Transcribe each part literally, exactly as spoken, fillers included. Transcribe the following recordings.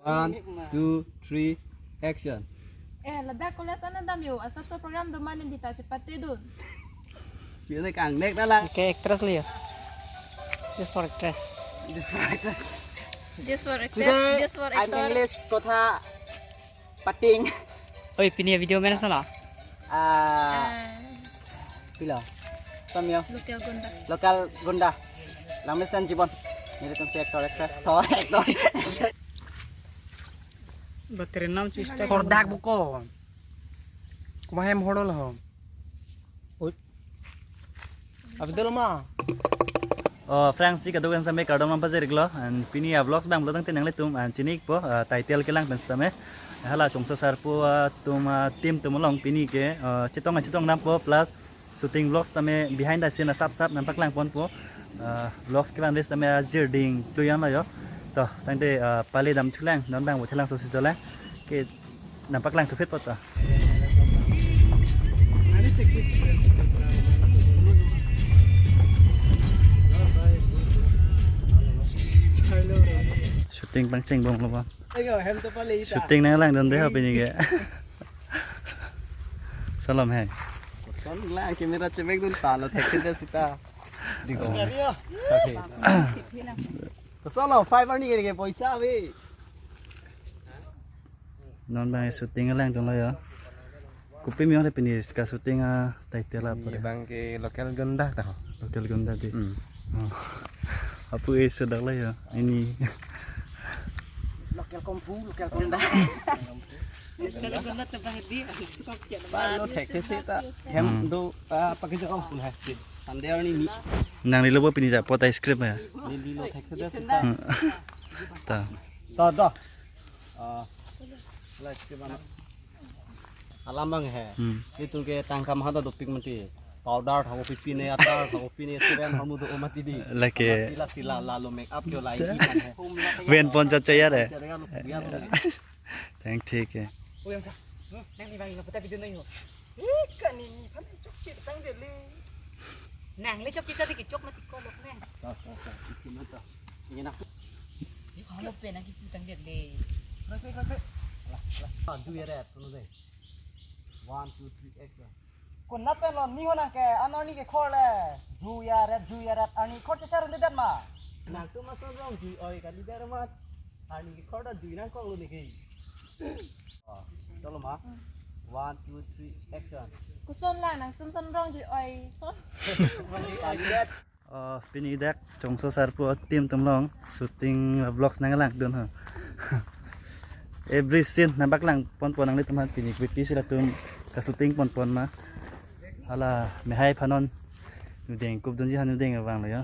One, two, three, action. Eh, ladak college an damji ho, asapso program do ma neli ta chepatedun. Sini kangnek na lang. Okay, actress liya. Just for actress. Just for actress. Just for actress, Today, just for I'm actor. English kotha pating. Oi, pini video mana sana? Ah, Ah, pilo. Samyo. Local gunda. Local gunda. Langmesen Jibon. Nelitum si actor actress. To actor. Battery nam chista. Hordak buko. Kuma hem horol ho. Oi. Abdul ma. Oh, friends, si kadokave same kardom nangpajir-iklo, and pini a vlogs abang pulo tangte nanglitum, and chini-ikpo, ah, title kelang pen sitame. Hala Chongso Sarpo, ah, atum, ah, team atum along pini ke, ah, chetong chetong dampo plus shooting vlogs tame behind the scene asap sap nangpaklang ponpo. Ah, vlogs kevan ves tame ajir ding kluyang lo yo. To, tangte, ah, pale damthulang, non abang bo thelang so si dolang. Ke nangpaklang thuphit poto. Shooting pangchengbomlo ba. Enggak, hem to pale ita. Shooting nanglangdunde ho pini ke. Salam hai. Son lang camera chemekdun ta lo thekthedet sita. Diko. Area. Okay. Solo five arni ke poisa ave. Non abang shooting langdunlo ya. Kopi mi ore pini ka shooting a title apa Ini ya? Bang ke local gunda ta. Local gunda di. Hmm. Oh. Apu e sudah lah ya. Ini. Local kungfu, local gunda. Local gunda tebang di. Palo thekthedet ta. Hem Hmm. do, ah, pakai jo oh pun hai. Sunday arni ni. Nanglilo bo pini ja pot ice cream ya. Nelilo thekthedet sita. Hmm. Ta. Ta ta. Ah, like ke mana? Alam abang he. Hmm. Itum ke tangka mahada dopik mati. Powder thang pipine, atar thang pipine, siren thang mudo mati di. Lake. Sila sila lalo make up jo lai ikan he. Ven pon cha chaya re. Chaya re. Thank thik he. Oh, yang sa. Hmm, nang ni bang, apa tapi dia nang yo? Ih, kan ini kan cok cik tang dia le. Nangle chok cita di kechok mati kolok ne. Ta, ta, ta, ikin ta. Ini nak. Ni kalau pe nang kechok tang dia le. Koi, koi, koi, koi. Lah, lah. Ah, do ya red, tuh deh. One, two, three, action. Konat pen lo ni ho nang ke, ano ni ke khor le. Juya red, juya red, ani khor chechar unde dat ma. Nangtum ason rong jui oi kali der mat. Ani ke khor da jui nangkok lo ni ke. Oh, chalo ma. One, two, three, action. Koson lang nangtum son rong jui oi son. Kali der. Oh, pini dak Chongso Sarpo team atum along shooting vlogs nanglangdun ho. Every scene nangpaklang ponpon nanglitum aphan pini kopi si latum ka shooting ponpon ma. Hala mehai aphan non nudeng kupdunji aphan nudeng abang lo ya.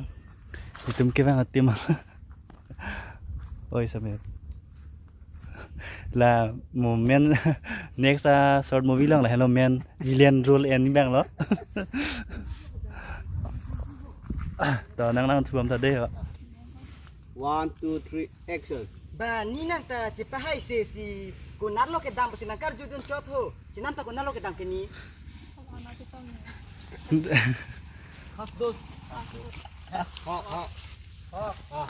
Itum kevang a team. Oi, Samir. La mo main next a short movie along la helo main villain role en abang lo. To nanglang thubom ta de ho. One, two, three, action. Ba ni nang ta chepahai se si konat lo kedam si nang karjudun chot ho. Chenam ta konat lo kedam ke ni. Khas dos. Ha, ha. Ha. Ha.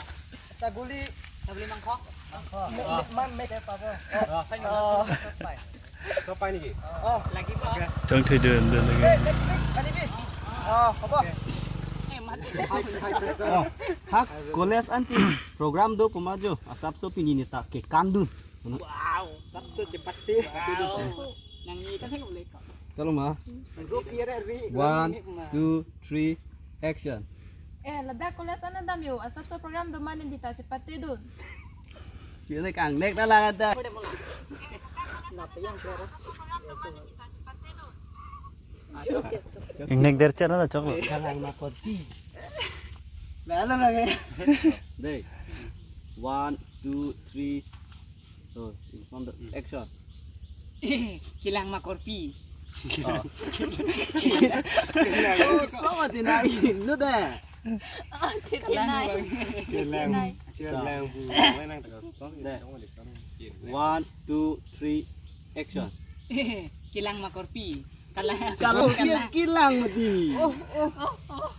Saguli. Saguli mangkok. Mangkok. Ma, ma, mek apa ko? Ha. Oh. Sopai. Sopai ni ki? Oh. Lagi ba? Chongthui dun dun lagi. Eh, next week, kali bi. Oh, apa? Eh, mati. Oh. Ha, college anti program do pemajo. Asapso pini ni ta kekandun. Wow, asapso chepate. Wow. Nang ni kan heng ulek. Chalo ma. Group year ri. One, two, three, action. Eh, ladak college an damji ho, asapso program do ma neli ta chepatedun. Sini kangnek na lang ada. Ingnek der char na chok. Kalang ma koti. Lalu lagi. Deh. One, two, three. So, in front of action. Kilang ma korpi. Oh. Oh, sama tinai. Lu deh. Oh, tinai. Kilang. Kilang bu. Mana yang tak song? Deh. One, two, three, action. Kilang ma korpi. Kalang. Kalau dia kilang mati. Oh, oh, oh, oh.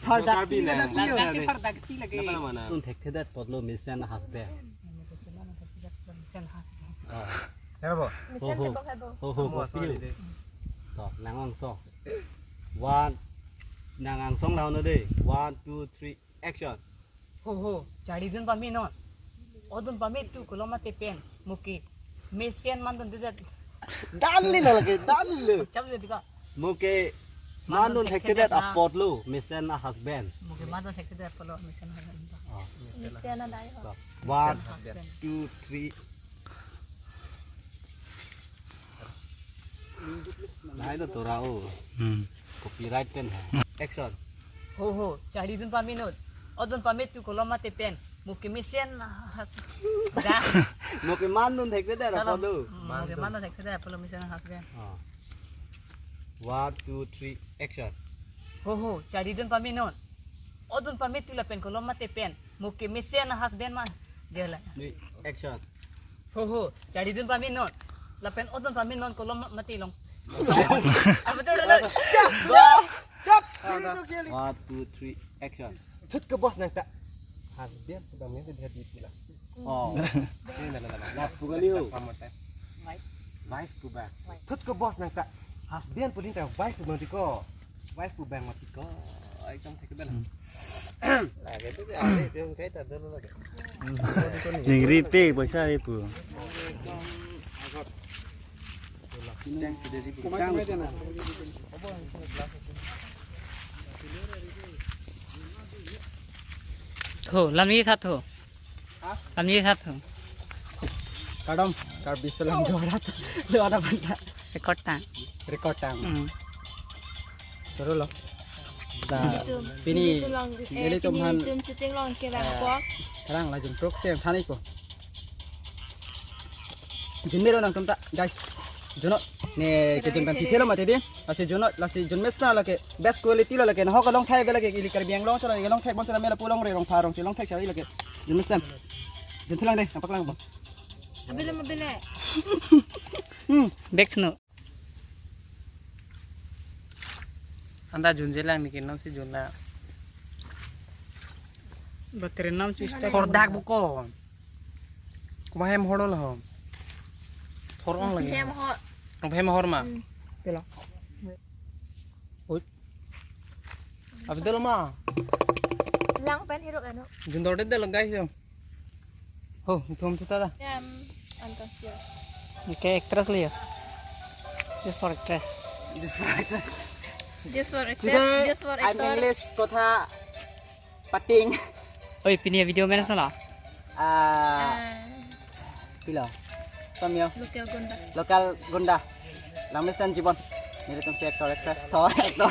Pardakti lang. Langka si pardakti lagi. Kenapa mana? Tun thekthedet apotlo mesen haste. Mesen Hebo. Ho, ho. Ho, ho, oh, ko sorry piu. De. To, nang angsong. One, nang angsong la-un non de. One, two, three, action. Ho, ho, charidun pame non. Odun pame tu kolom mate pen. Mo ke mesen mandundedet. Dali na lagi, dali. Chap le dika. Mo ke mandun mandun thekthedet thekthedet na apotlo, mesen a husband. Mo ke mandun thekthedet apotlo, mesen a husband. Oh. Mesen adai ho. So, one, husband. Two, three. Lahai lo tora o. Hmm. Copyright pen ha. Action. Ho, ho, charidun pame non. Odun pame tu kolom mate pen. Mo ke mesen a hus-, da. Mo ke mandun thekthedet apotlo. Mo ke mandun thekthedet apotlo mesen a husband. Oh. One, two, three, action. Ho, ho, charidun pame non. Odun pame tu lapen kolom mate pen. Mo ke mesen a husband ma. Jela. Ni, action. Ho, ho, charidun pame non. Lapen odun pame non kolom ma-, mate long. Apa tu, apa tu? Stop! Stop! One, two, three, action. Thut ke boss nang ta. Husband pu bang nang ta dia di pila. Oh. Ini na na na. Last pu kali ho. Wife. Wife pu bang. Thut ke boss nang ta. Husband pu ling ta wife pu bang di ko. Wife pu bang mati ko. Ekdom thekthedet. Hmm. Lagi tu ke ada itu yang kaita dulu lagi. Ningri pe, paisa pe pu. Tho, lamni tha tho. Ha? Lamni tha tho. Kardom, Karbi Anglong Jorhat. Lo ada banta. Record ta. Record ta. Hmm. Choro lo. Da, pini, pini tum long, eh, nelitum pini han, tum shooting long ke bang, eh, po. Tharang la jun prok se thani ko. Jun mero nangtum ta, guys. Junot. Ne ke jun kan chithelo mati di. Lasi junot, lasi jun mesen lake best quality lo lake. Nahok long thai be lake ili Karbi Anglong cholo long thai bon sala mela pu longri longpha longsi longthek sari lake. Jun mesen. Jun thulang dei, nampak lang bang. Abele mabele. Hmm. Back to no. Anta junje lang niki, nonsi junla. Battery nam chu start. Hordak buko. Kuma hem horo lo. Hor ong lagi. Hem hor. Ang hem hor ma. Hmm. Pela. Oi. Abdul ma. Lang pen hirok anu. Jundor de lo guys yo. Oh, ithum sita da. Em, antas ya. Oke, actress liya. Just for actress. Just for actress. Just for actress, today, just for I'm actor. English kotha pating. Oi, pini video mana sala? Ah, ah, pilo. Samyo. Local gunda. Local gunda. Langmesen jibon. Nelitum si actor actress. Tho, actor.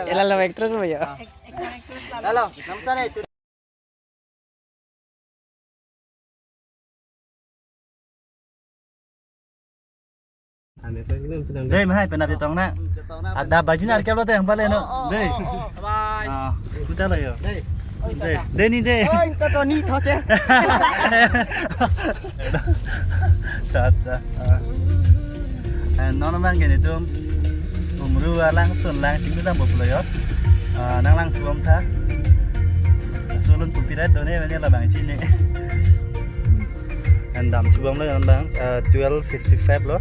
Ela lo actress mo ya. Ah. Ac-, actor actress la. Halo, langmesen eh. Dei, mahai penap chetong na. Ada bajin arke lo teng pale no. Oh, oh, dei. Oh, oh. Bye. Ah, putar lo yo. Dei. Dei, dei ni dei. Oh, itu to ni thoche. Tata. Ah. Eh, non bang gini tum. Umru alang sun lang tinggal dalam boplo yo. Ah, nang lang chuam tha. Sulun kupirat done mene labang chini. An dam chubam lo yon bang, eh, twelve fifty-five lo.